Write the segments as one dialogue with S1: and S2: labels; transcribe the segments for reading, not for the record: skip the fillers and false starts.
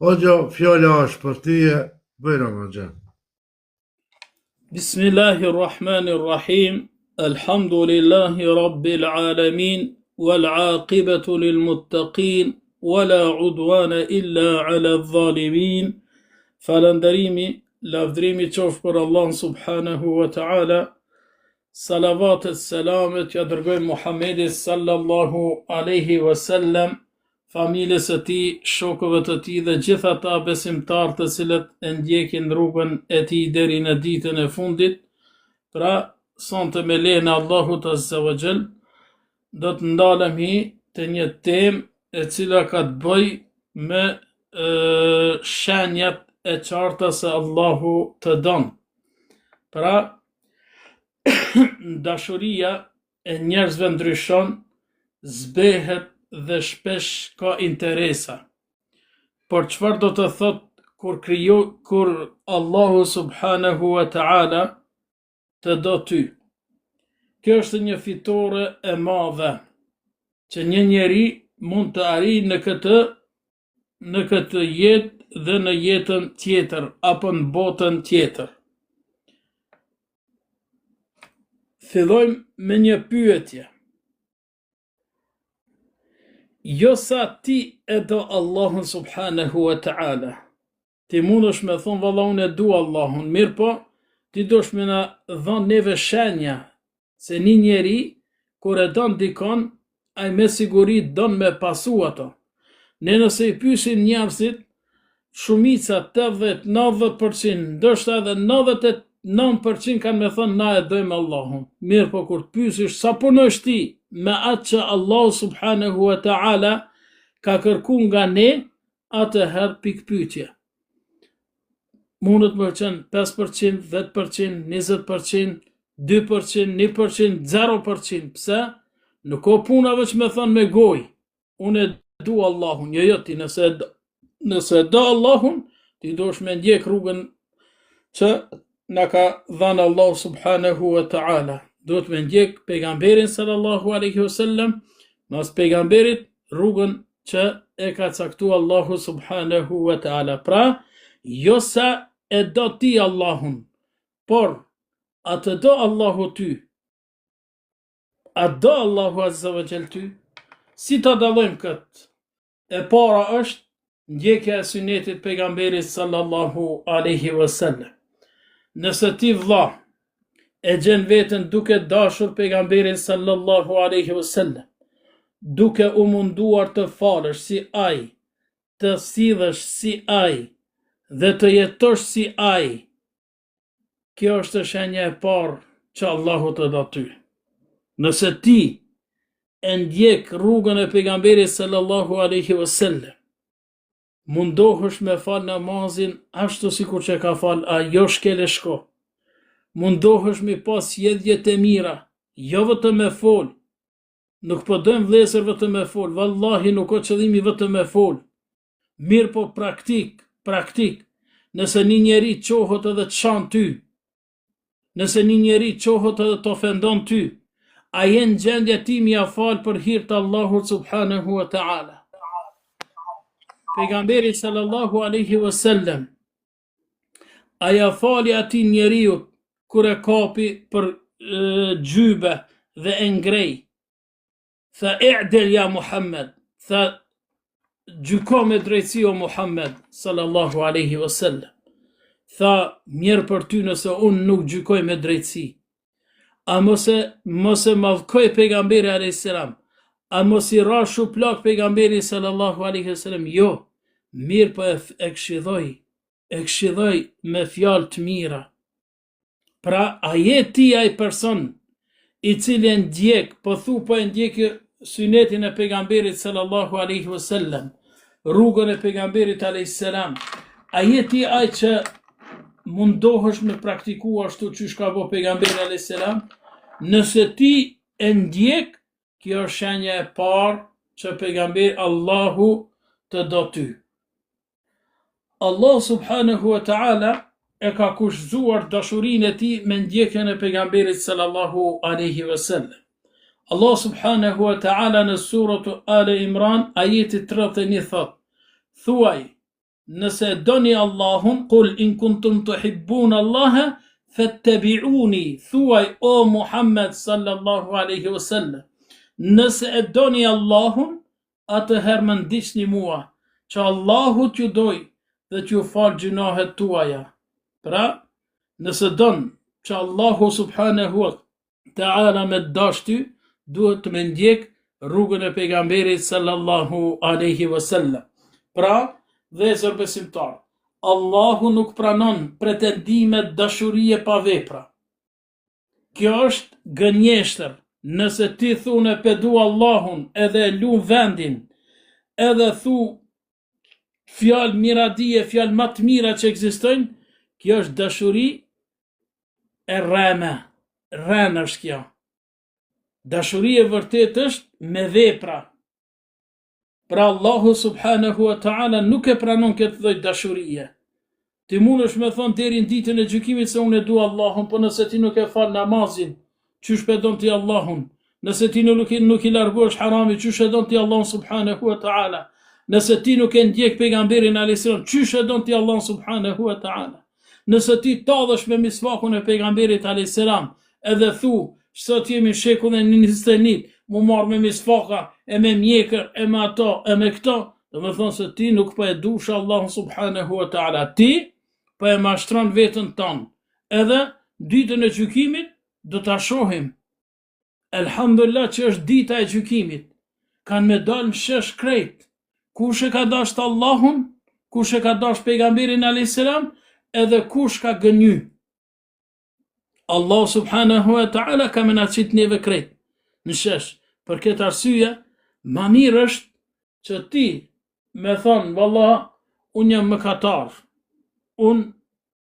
S1: Hoxha, fjala është për ty, bujrum hoxha.
S2: Bismillahi Rahmani Rahim, Alhamdulillahi Rabbil Alamin, wal aqibatu lil muttaqin, wala udwana illa ala dhalimin. Falënderimi, lavdërimi qoftë për Allahun subhanahu wa ta'ala, Salavatet, selamet ja dërgojmë Muhammedit sallallahu alaihi wasallam, familjes së tij, shokëve të tij dhe gjithë ata besimtarë të cilët e ndjekin rrugën e tij deri në ditën e fundit. Pra, sonte me lejen e Allahut azza wa jall do të ndalemi te një temë e cila ka të bëjë me e, shenjat e qarta se Allahu të don. Pra, Dashuria e njerëzve ndryshon, zbehet dhe shpesh ka interesa. Por çfarë do të thotë kur kriju kur Allahu subhanahu wa taala të do ty? Kjo është një fitore e madhe që një njeri mund të arrijë në këtë në këtë jetë dhe në jetën tjetër apo në botën tjetër. Fillojmë me një pyetje. Jo sa ti e do Allahun subhanahu wa ta'ala. Ti mundesh me thonë valla unë e du Allahun, mirëpo ti duhesh me na dhënë neve shenja se një njeri kur e don dikon, ai me siguri don me pasu ato. Ne nëse i pyesim njerëzit, shumica 80, 90%, ndoshta edhe 99% kanë me thonë na e dojmë Allahun. Mirëpo kur të pyesish sa punojsh ti me atë që Allahu subhanahu wa ta'ala ka kërku nga ne, atëherë pikëpyetje. Mundet me qenë 5%, 10%, 20%, 2%, 1%, 0%. Pse? Nuk o puna veç me thonë me gojë. Unë e du Allahun. Jo, jo, ti nëse e do, nëse e do Allahun, ti duhesh me ndjek rrugën që na ka dhënë Allahu subhanahu wa ta'ala. Duhet me ndjek pejgamberin sallallahu alaihi wasallam, mas pejgamberit rrugën që e ka caktu Allahu subhanahu wa ta'ala. Pra, jo sa e do ti Allahun, por a të do Allahu ty? A do Allahu azza wa jall ty? Si ta dallojmë këtë? E para është ndjekja e synetit pejgamberit sallallahu alaihi wasallam. Nëse ti vlla e gjen veten duke dashur pejgamberin sallallahu alaihi wasallam, duke u munduar të falësh si ai, të sillesh si ai dhe të jetosh si ai, Kjo është shenja e parë që Allahu të do ty. Nëse ti e ndjek rrugën e pejgamberit sallallahu alaihi wasallam, mundohesh me fal namazin ashtu sikur që ka fal ai, jo shkel e shko. Mundohesh me pas sjellje të mira, jo vetëm me fol. Nuk po dojmë vëllezër vetëm me fol, vallahi nuk o qëllimi vetëm me fol. Mirëpo praktik, praktik, nëse një njeri çohet edhe të shan ty, nëse një njeri çohet edhe të ofendon ty, a je në gjendje ti me ia fal për hir të Allahut subhanahu wa ta'ala. Pejgamberi sallallahu alaihi wasallam a ia fali atij njeriut kur e kapi për e, xhybe dhe e ngrej Tha i'dil ja Muhammed, tha gjyko me drejtësi o Muhammed sallallahu alaihi wasallam. Tha mjerë për ty nëse unë nuk gjykoj me drejtësi. A mos e mos e mallkoi pejgamberi alayhis salam? A mos i ra shuplak pejgamberi sallallahu alaihi wasallam? Jo. Mirëpo e, e këshilloi, e këshilloi me fjalë të mira. Pra, a je ti ai person i cili e ndjek, po thu po e ndjek synetin e pejgamberit sallallahu alaihi wasallam, rrugën e pejgamberit alaihi salam, a je ti ai që mundohesh me praktiku ashtu qysh ka bo pejgamberi alaihi salam? Nëse ti e ndjek, kjo është shenja e parë që pejgamberi Allahu të do ty. Allah subhanahu wa ta'ala e ka kushtëzuar dashurinë e tij me ndjekjen e pejgamberit sallallahu alaihi wasallam. Allah subhanahu wa ta'ala në suratu Ale Imran ajeti 31 thotë: Thuaj. Nëse e doni Allahun, kul in kuntum tuhibbun Allaha fattabi'uni, thuaj o Muhammed sallallahu alaihi wasallam. Nëse e doni Allahun, atëherë më ndiqni mua, që Allahu t'ju dojë dhe t'ju falë gjynahet tuaja. Pra, nëse don që Allahu subhanahu wa Teala me të dashtë ty, duhet të me ndjek rrugën e pejgamberit sallallahu alaihi wasallam. Pra, vëllezër besimtar, Allahu nuk pranon pretendime dashurie pa vepra. Kjo është gënjeshtër. Nëse ti thu unë pe du Allahun edhe e lu vendin, edhe thu fjalë miradije, fjalë ma të mira që ekzistojnë, kjo është dashuri e rreme. Rrenë është kjo. Dashuri e vërtetë është me vepra. Pra Allahu subhanahu wa ta'ala nuk e pranon këtë lloj dashurie. Ti mundesh me thonë deri në ditën e gjykimit se unë e du Allahun, po nëse ti nuk e fal namazin, qysh pe don ti Allahun? Nëse ti nuk i, nuk i largohesh haramit, qysh e don ti Allahun subhanahu wa ta'ala? Nëse ti nuk e ndjek pejgamberin alayhis salam, qysh e don ti Allahun subhanahu wa ta'ala? Nëse ti tallesh me misvakun e pejgamberit alayhis salam, edhe thu, sot jemi në shekullin e 21, mu marr me misvaka e me mjekër e me ato e me këto, domethonë se ti nuk po e dush Allahun subhanahu wa ta'ala, ti po e mashtron veten tënde. Edhe ditën e gjykimit do ta shohim. Elhamdulillah që është dita e gjykimit. Kanë me dalë në shesh krejt. Kush e ka dasht Allahun, kush e ka dasht pejgamberin alayhis salam, edhe kush ka gënjy. Allah subhanahu wa ta'ala ka me na qitë neve krejt në shesh. Për këtë arsye, ma mirë është që ti me thonë, vallah, unë jam mëkatar, unë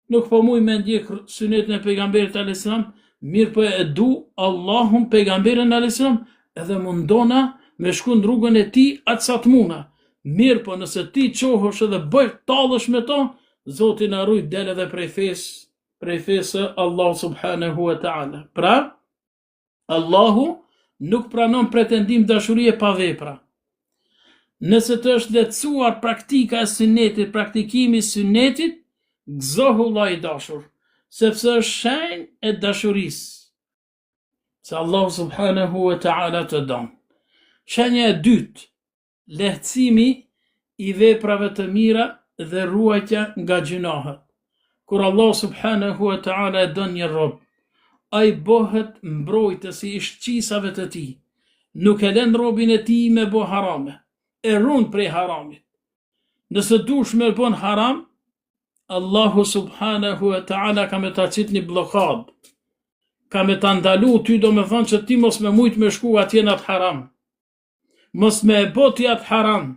S2: nuk po muj me ndjek synetin e pejgamberit alayhis salam, mirëpo e du Allahun pejgamberin alayhis salam, edhe mundona me shku në rrugën e tij atë sa të muna. Mirëpo nëse ti çohesh edhe bëj tallesh me to, Zoti na rujt del edhe prej fesë, prej fesë së Allahu subhanahu wa taala. Pra, Allahu nuk pranon pretendim dashurie pa vepra. Nëse të është lehtësuar praktika e synetit, praktikimi i synetit, gëzohu vlla i dashur, sepse është shenjë e dashurisë. Se Allahu subhanahu wa ta'ala të don. Shenja e dytë, Lehtësimi i veprave të mira dhe ruajtja nga gjynahet. Kur Allahu subhanehu ue teala e don një rob, Ai bëhet mbrojtësi i shqisave të tij, nuk e len robin e tij me bo harame, e run prej haramit. Nëse dush me bon haram, Allahu subhanehu ue teala ka me ta qit një bllokadë, ka me ta ndalu ty domethonë që ti mos me mujt me shku atje në atë haram. Mos me e bo ti atë haram,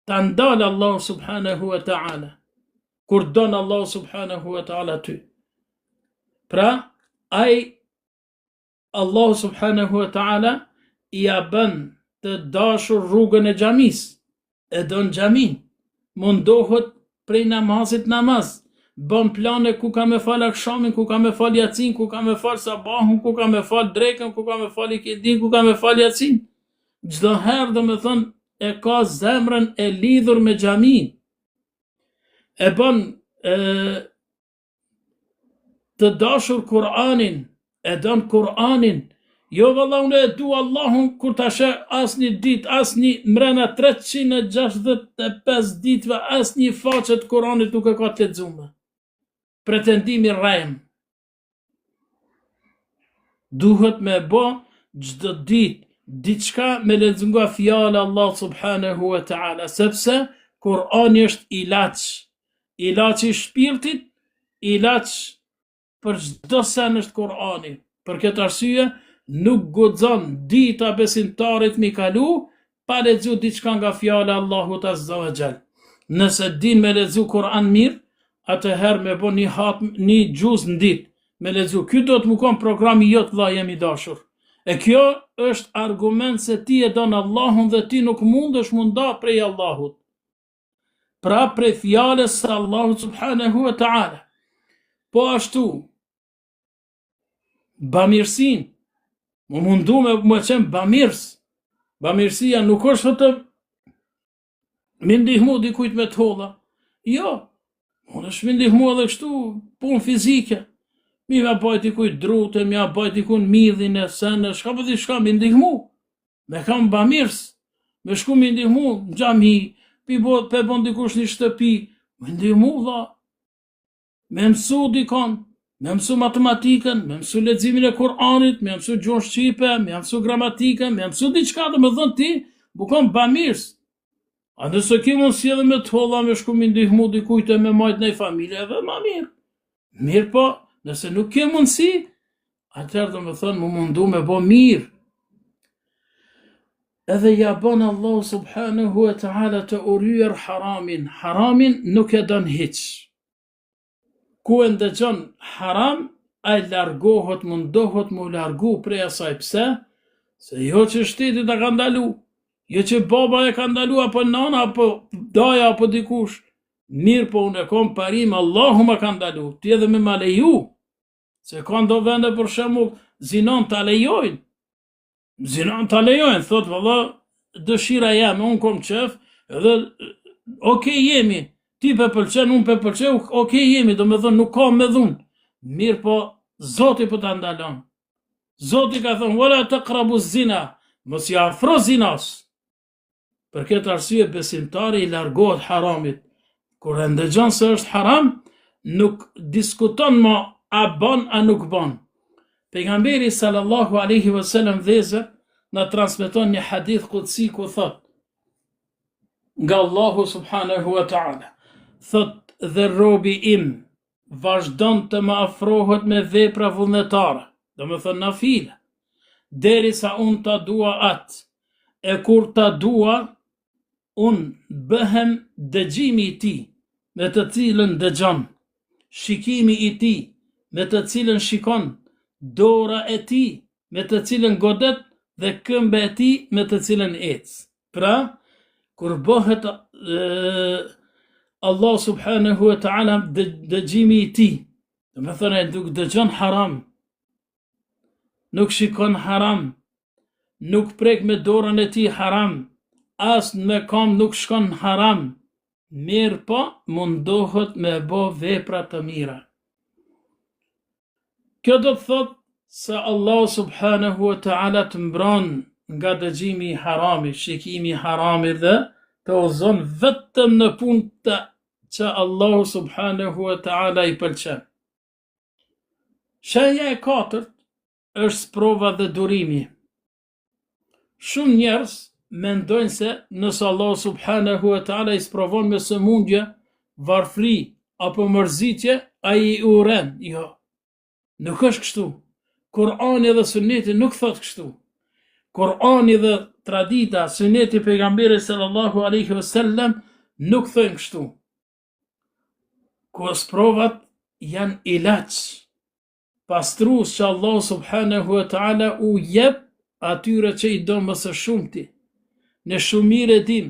S2: ta ndal Allahu subhanahu wa ta'ala, kur don Allahu subhanahu wa ta'ala ty. Pra, ai Allahu subhanahu wa ta'ala ia bën të dashur rrugën e xhamisë, e don xhaminë, mundohet prej namazit namaz, bën plane ku ka me fal akshamin, ku ka me fal jacin, ku ka me fal sabahun, ku ka me fal drekën, ku ka me fal ikindin, ku ka me fal jacin. Çdo herë domethonë e ka zemrën e lidhur me xhaminë. E bën e, të dashur Kur'anin, e don Kur'anin, jo valla unë e du Allahun kur ta sheh asnjë ditë, asnjë mrena 365 ditëve, asnjë faqe të Kur'anit nuk e ka të lexume. Pretendim i rremë. Duhet me bo çdo ditë diçka me lexu nga fjala Allah subhanahu wa ta'ala, sepse Kur'ani është ilaç, ilaç i shpirtit, ilaç për çdo sen është Kur'ani. Për këtë arsye nuk guxon dita besimtarit mi kalu pa lexu diçka nga fjala Allahut azza wa jall. Nëse din me lexu Kur'an mirë, atëherë me bo një hatm, një xhuz në ditë, me lexu. Ky do të me kon programi jot vlla jem i dashur. E kjo është argument se ti e don Allahun dhe ti nuk mundesh m'u nda prej Allahut. Pra prej fjalës së Allahut subhanahu wa ta'ala. Po ashtu, bamirësinë, m'u mundu me, me qenë bamirës. Bamirësia nuk është vetëm me ndihmu dikujt me të holla. Jo, Mundesh me ndihmu edhe kështu punë fizike. Me ia bajt dikujt drutë, me ia bajt dikujt midhin e sene, shka po di shka me ndihmu. Me kanë bamirës, me shku me ndihmu në xhami, pi bo, pe bon dikush një shtëpi, me ndihmu vlla. Me mësu dikon, me mësu matematikën, me mësu leximin e Kur'anit, me mësu gjuhën shqipe, me mësu gramatikën, me mësu diçka domethënë ti, me kon bamirës. A nëse ke mundësi edhe me të holla me shku me ndihmu dikujt e me majt një familje edhe ma mirë. Mirëpo, nëse nuk ke mundësi, atëherë domethënë m'u mundu me bo mirë. Edhe ja bon Allahu subhanahu wa ta'ala të urryer haramin. Haramin nuk e don hiç. Ku e ndëgjon haram, ai largohet, mundohet m'u largu prej asaj, pse? Se jo që shteti ta ka ndalu, jo që baba e ka ndalu, apo nana, apo daja, apo dikush, mirëpo unë e kom parim, Allahu ma ka ndalu, ti edhe me ma leju, se ka n'do vende për shembull, zinon ta lejojnë, Zinon ta lejojnë, thot valla, dëshira jeme, unë kom qef, edhe okej jemi, ti pe pëlqen, unë pe pëlqej, okej jemi, domethënë nuk ka me dhunë. Mirëpo, Zoti po ta ndalon. Zoti ka thënë, wala taqrabu zina, mos iu afro zinas. Për këtë arsye besimtari i largohet haramit. Kur e ndëgjon se është haram, nuk diskuton më a bën a nuk bën. Pejgamberi sallallahu alaihi wasallam vëllezër na transmeton një hadith kudsi ku thot nga Allahu subhanahu wa taala thot dhe robi im vazhdon të më afrohet me vepra vullnetare, domethënë nafile, derisa unë ta dua atë, e kur ta dua, unë bëhem dëgjimi i tij, me të cilën dëgjon, shikimi i tij, me të cilën shikon, dora e tij, me të cilën godet dhe këmba e tij me të cilën ecë. Pra, kur bëhet Allah subhanahu wa ta'ala dëgjimi i tij, domethënë ai nuk dëgjon haram, nuk shikon haram, nuk prek me dorën e tij haram, as me kam nuk shkon haram, mirëpo mundohet me bo vepra të mira. Kjo do të thotë se Allahu subhanahu wa ta'ala të mbron nga dëgjimi i haramit, shikimi i haramit dhe të udhëzon vetëm në punë të që Allahu subhanahu wa ta'ala i pëlqen. Shenja e katërt është sprova dhe durimi. Shumë njerëz mendojnë se nëse Allahu subhanahu wa taala i sprovon me sëmundje, varfëri apo mërzitje, ai i urren. Jo. Nuk është kështu. Kur'ani dhe Sunneti nuk thotë kështu. Kur'ani dhe tradita, Sunneti i pejgamberit sallallahu alaihi wasallam nuk thonë kështu. Ku sprovat janë ilaç pastrues që Allahu subhanahu wa taala u jep atyre që i do më së shumti. Ne shumë mirë e dim,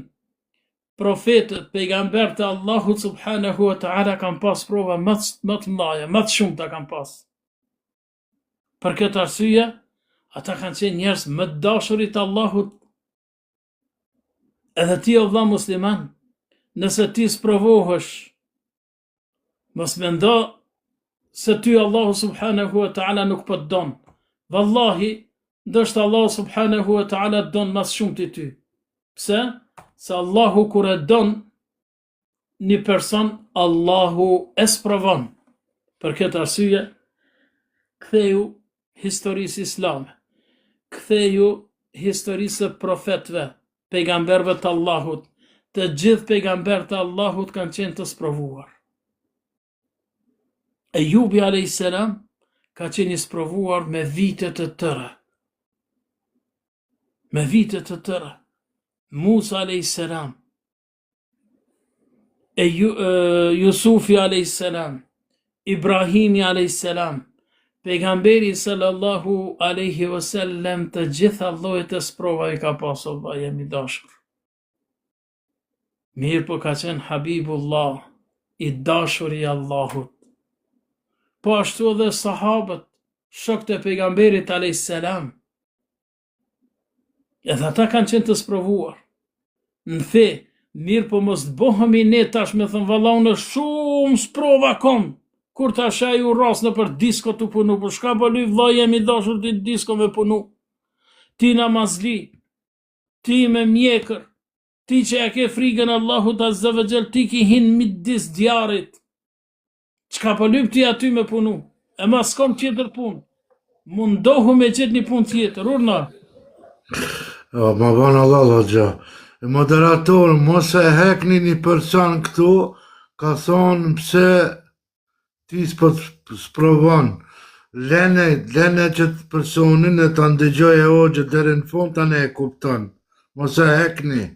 S2: profetët, pejgamberët e Allahut subhanahu wa taala kanë pas prova më të, më të mëdha, më të shumta kanë pas. Për këtë arsye, ata kanë qenë njerëz më të dashurit të Allahut. Edhe ti o vëlla musliman, nëse ti sprovohesh Mos mendo se ty Allahu subhanahu wa ta'ala nuk po të don. Vallahi, ndoshta Allahu subhanahu wa ta'ala të don ma së shumti ty. Pse? Se Allahu kur e don një person, Allahu e sprovon. Për këtë arsye, ktheju historisë islame, ktheju historisë së profetëve, pejgamberëve të Allahut, të gjithë pejgamberët e Allahut kanë qenë të sprovuar. Ejubi a.s. ka qenë i sprovuar me vite të tëra. Me vite të tëra. Musa a.s. E Jusufi a.s. Ibrahimi a.s. Pejgamberi sallallahu alaihi wasallam të gjitha llojet e sprovave i ka pasur vëlla jem i dashur. Mirëpo ka qenë Habibullah, i dashuri i Allahut. Po ashtu edhe sahabët, shokët e pejgamberit alayhis salam. Edhe ata kanë qenë të sprovuar. Në fe, Mirëpo mos të bohemi ne tash me thënë valla unë shumë sprova kom. Kur tash ai u rras nëpër disko tu punu, po çka po lyp vlla jem i dashur ti n'disko me punu. Ti namazli, ti me mjekër, ti që ja ke frigën Allahut azza wa jall, ti ki hin midis djarrit. Çka po lyp ti aty me punu? E ma s'kom tjetër punë. Mundohu me gjetë një punë tjetër, urdhno.
S1: O, ma bon hallall, hoxha. Moderator, mos e hekni një person këtu, ka thonë pse ti s'po të sprovon. Lene, lene qët personin e ta ndëgjojë hoxhën deri në fund tani e kupton. Mos e hekni.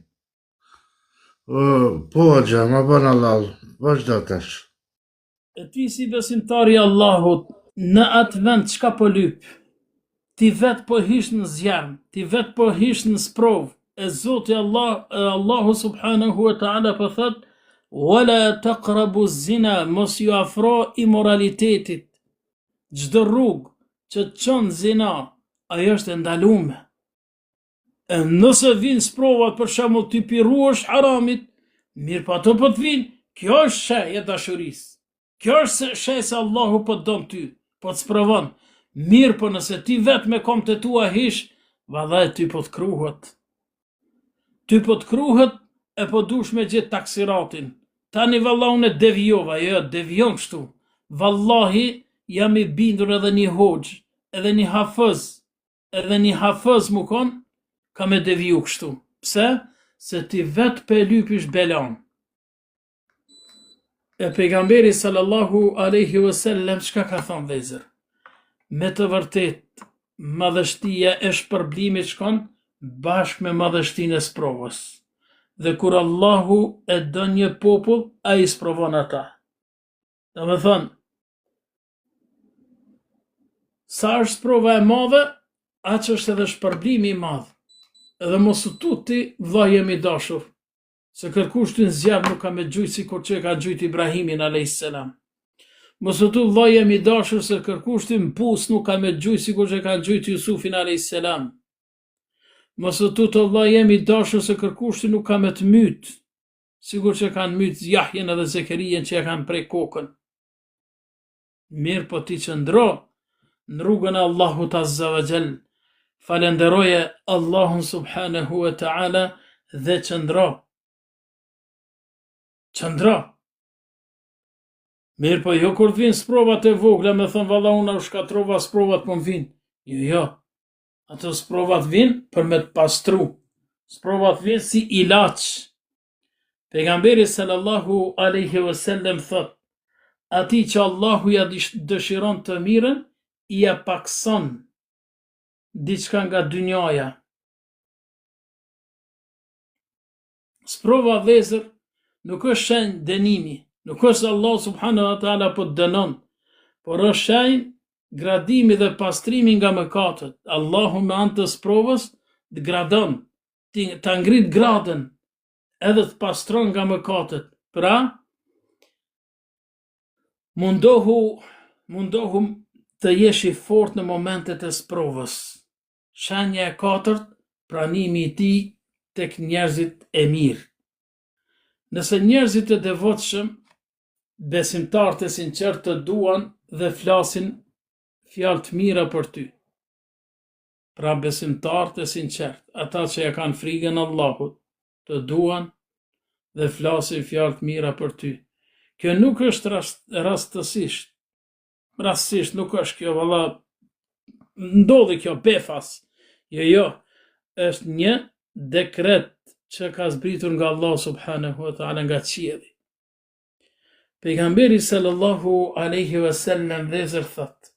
S1: Po, hoxha, ma bon hallall, vazhdo tash.
S2: E ti si besimtar i Allahut, në atë vend çka po lyp? Ti vetë po hish në zjarm, ti vetë po hish në sprovë, e Zoti Allah, e Allahu subhanahu wa ta'ala po thotë, Wala taqrabu zina, mos ju afro imoralitetit. Çdo rrugë që të çon zina, ajo është e ndalume. E nëse vijnë sprovat për shembull ti p'i ruhesh haramit, mirëpo ato po të vijnë, kjo është shenjë e dashurisë. Kjo është shenjë se Allahu po të don ty, po të sprovon. Mirëpo nëse ti vetë me komët e tua hish, vallai ty po të kruhet. Ty po të kruhet e po dush me gjetë taksiratin. Tani valla unë e devijova, jo, jo, devijon kështu. Vallahi jam i bindur edhe një hoxhë, edhe një hafëz, Edhe një hafëz mu kon, ka me deviju kështu. Pse? Se ti vetë pe lypish belan. E pejgamberi sallallahu alaihi wasallam çka ka thonë vllezër? Me të vërtetë, madhështia e shpërblimit shkon bashkë me madhështinë e sprovës. Dhe kur Allahu e don një popull, ai i sprovon ata. Domethonë, Sa është sprova e madhe, aq është edhe shpërblimi i madh. Edhe mos u tut ti, vëlla jem i dashur, se kërkush ty në zjarr nuk ka me gjujt sikur që e ka gjujt Ibrahimin alayhis salam. Mos u tut vëlla jem i dashur se kërkush ty në pus nuk ka me gjujt sikur që e ka gjujt Jusufin alayhis salam. Mos u tut vëlla jem i dashur se kërkush ty nuk ka me të myt, sikur që kanë myt Jahjen edhe Zekerijen që ja kanë pre kokën. Mirëpo ti qëndro në rrugën e Allahut Azza wa Jall, falenderoje Allahun Subhanehu wa Ta'ala dhe qëndro. Qëndro. Mirëpo jo kur të vinë sprovat e vogla me thonë valla unë u shkatrova sprovat po më vinë. Jo, jo. Ato sprovat vinë për me të pastru. Sprovat vinë si ilaç. Pejgamberi sallallahu alaihi wasallam thotë, atij që Allahu ja dëshiron të mirën, ia pakson diçka nga dynjaja. Sprova vllezër nuk është shenjë dënimi, nuk është se Allahu subhanahu wa taala po të dënon, por është shenjë gradimi dhe pastrimi nga mëkatet. Allahu me anë të sprovës të gradon, ta ngrit gradën edhe të pastron nga mëkatet. Pra, mundohu, mundohu të jesh i fort në momentet e sprovës. Shenja e katërt, pranimi i tij tek njerëzit e mirë. Nëse njerëzit e devotshëm, besimtarët e sinqertë të duan dhe flasin fjalë të mira për ty. Pra besimtarët e sinqertë, ata që ja kanë frigën Allahut, të duan dhe flasin fjalë të mira për ty. Kjo nuk është rast, rastësisht. Rastësisht nuk është kjo valla ndodhi kjo befas. Jo, jo, është një dekret që ka zbritur nga Allahu subhanahu wa taala nga qielli. Pejgamberi sallallahu alaihi wasallam vllezër thotë,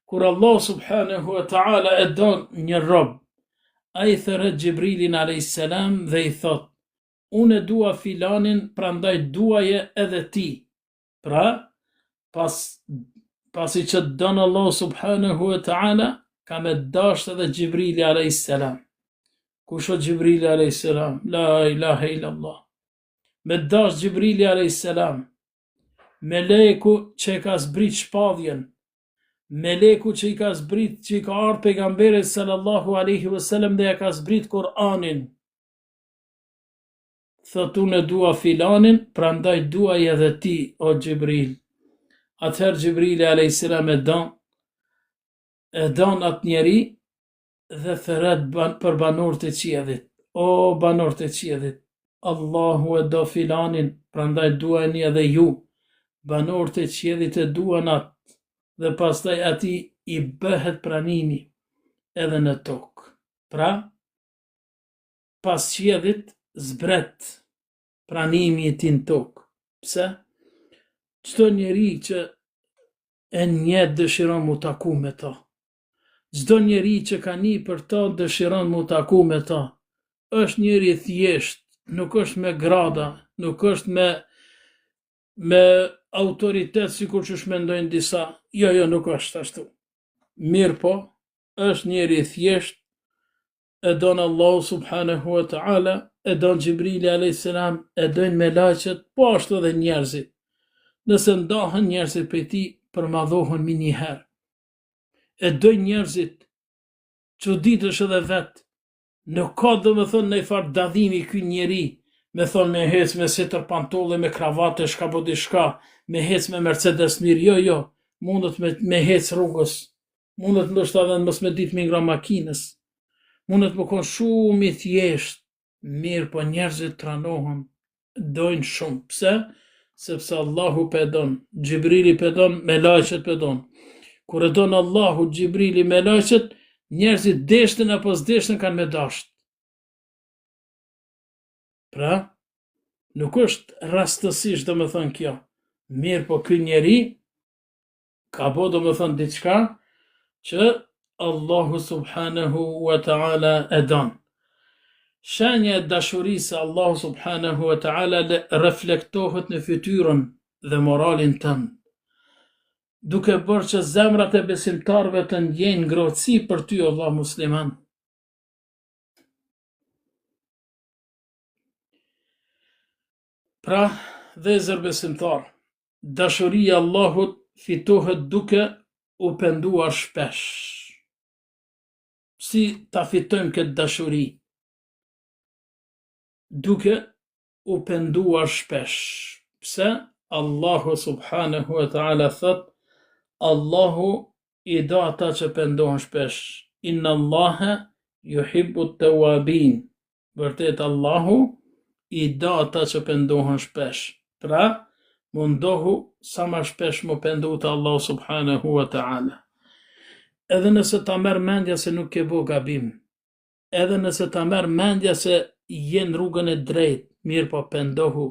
S2: kur Allah subhanahu wa ta'ala e don një rob, ai thërret Xhibrilin alayhis salam dhe i thotë, unë e dua filanin, prandaj duaje edhe ti. Pra, pas pasi që të don Allah subhanahu wa ta'ala, ka me dasht edhe Xhibrili alayhis salam. Kush o Xhibrili alayhis salam? La ilaha illallah. Me dasht Xhibrili alayhis salam, meleku që e ka zbrit shpalljen, meleku që i ka zbrit, që i ka ardhur pejgamberit sallallahu alaihi wasallam dhe ja ka zbrit Kur'anin. Thotë unë e dua filanin, prandaj duaj edhe ti, o Xhibril. Atëherë Xhibrili alejhi selam e don, e don atë njeri dhe thërret ban, për banorët e qiellit. O banorët e qiellit, Allahu e do filanin, prandaj duajeni edhe ju. Banorët e qiellit e duan atë dhe pastaj atij i bëhet pranimi edhe në tokë. Pra, pas qiellit zbret pranimi i tij në tokë. Pse? Çdo njeri që e njeh dëshiron mu taku me ta. Çdo njeri që ka ni për ta dëshiron mu taku me ta. Është njeri i thjeshtë, nuk është me grada, nuk është me me autoritet sikur qysh mendojnë disa. Jo, jo, nuk është ashtu. Mirëpo, është njeri i thjeshtë, e don Allahu subhanahu wa ta'ala, e don Xhibrili alayhis salam, e dojnë melaqet, po ashtu edhe njerëzit. Nëse ndahen njerëzit prej tij, përmadhohen menjëherë. E dojnë njerëzit, çuditesh edhe vetë. Nuk ka domethënë ndonjë farë dallimi ky njeri, me thonë me hec me setër pantolle, me kravatë, shka po di shka, me hec me Mercedes mirë, jo, jo, mundet me, me hec rrugës, mundet ndoshta edhe mos me ditë me ngra makinës, mundet me konë shumë i thjeshtë, mirëpo njerëzit tranohen, dojnë shumë, pse? Sepse Allahu pe don, Xhibrili pe don, melaqet pe don. Kur e don Allahu, Xhibrili, melaqet, njerëzit deshtën apo s'deshtën kanë me dashtë. Pra, nuk është rastësisht domethënë kjo. Mirëpo ky njeri, ka bo domethënë diçka që Allahu subhanahu wa ta'ala e don. Shenja e dashurisë së Allahu subhanahu wa ta'ala reflektohet në fytyrën dhe moralin tënd, duke bërë që zemrat e besimtarëve të ndjejnë ngrohtësi për ty o vëlla musliman. Pra, vëllezër besimtarë, Dashuria e Allahut fitohet duke u penduar shpesh. Si ta fitojmë këtë dashuri? Duke u penduar shpesh. Pse? Allahu subhanahu wa ta'ala thotë, Allahu i do ata që pendohen shpesh. Inna Allahe yuhibbu tawabin. Vërtet Allahu i do ata që pendohen shpesh. Pra, mundohu sa ma shpesh m'u pendu te Allahu subhanahu wa ta'ala. Edhe nëse ta merr mendja se nuk ke bo gabim, edhe nëse ta merr mendja se je në rrugën e drejtë, mirëpo pendohu,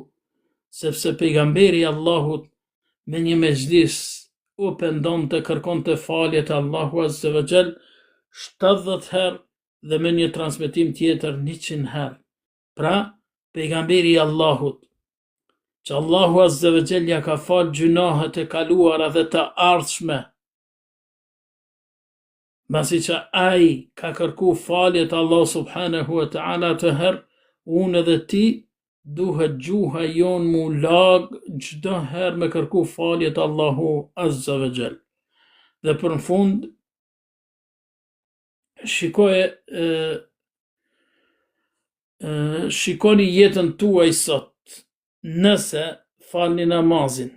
S2: sepse pejgamberi i Allahut me një mexhlis u pendonte kërkonte falje te Allahu azza wa jall 70 herë dhe me një transmetim tjetër 100 herë. Pra, pejgamberi i Allahut, që Allahu Azza wa Jall ja ka falë gjynahet e kaluara dhe të ardhshme, masi që ai ka kërku falje te Allahu subhanahu wa ta'ala atëherë, unë edhe ti duhet gjuha jonë m'u lag çdo herë me kërku falje te Allahu Azza wa Jall. Dhe për në fund, shikoje e, e, shikoni jetën tuaj sot nëse falni namazin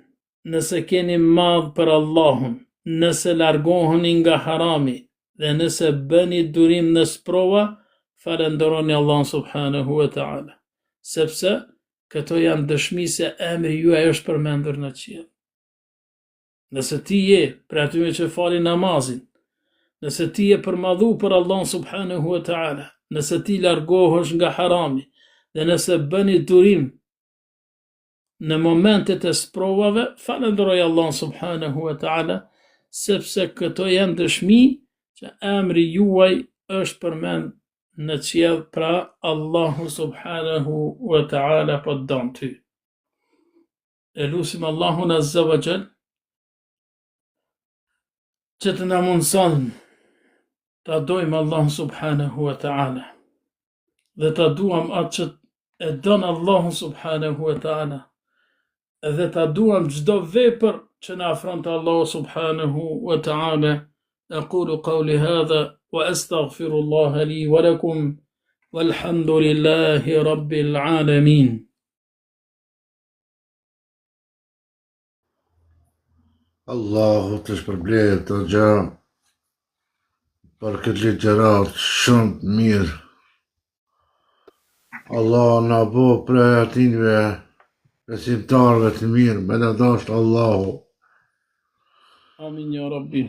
S2: nëse keni mall për Allahun nëse largoheni nga harami dhe nëse bëni durim në sprova falënderoni Allahun subhanahu wa ta'ala sepse këto janë dëshmi se emri juaj është përmendur në qiell Nëse ti je prej atyre që falin namazin, nëse ti je përmallu për Allahun subhanahu wa ta'ala, nëse ti largohesh nga harami dhe nëse bëni durim në momentet e sprovave, falënderoj Allahun subhanahu wa ta'ala, sepse këto janë dëshmi që emri juaj është përmend në qiell, pra Allahu subhanahu wa ta'ala po të don ty. E lusim Allahun Azza wa Jall që të na mundëson ta dojmë Allahun subhanahu wa ta'ala dhe ta duam atë që e don Allahun subhanahu wa ta'ala dhe ta duam çdo vepër që na afron te Allahu subhanahu wa ta'ala aqulu qawli hadha wa astaghfirullaha li wa lakum walhamdulillahi rabbil alamin.
S1: Allahu të shpërbleftë hoxha për këtë ligjëratë shumë të mirë. Allah na bo prej atinve besimtarëve të mirë, me na dashtë Allahu.
S2: Amin ja Rabbi.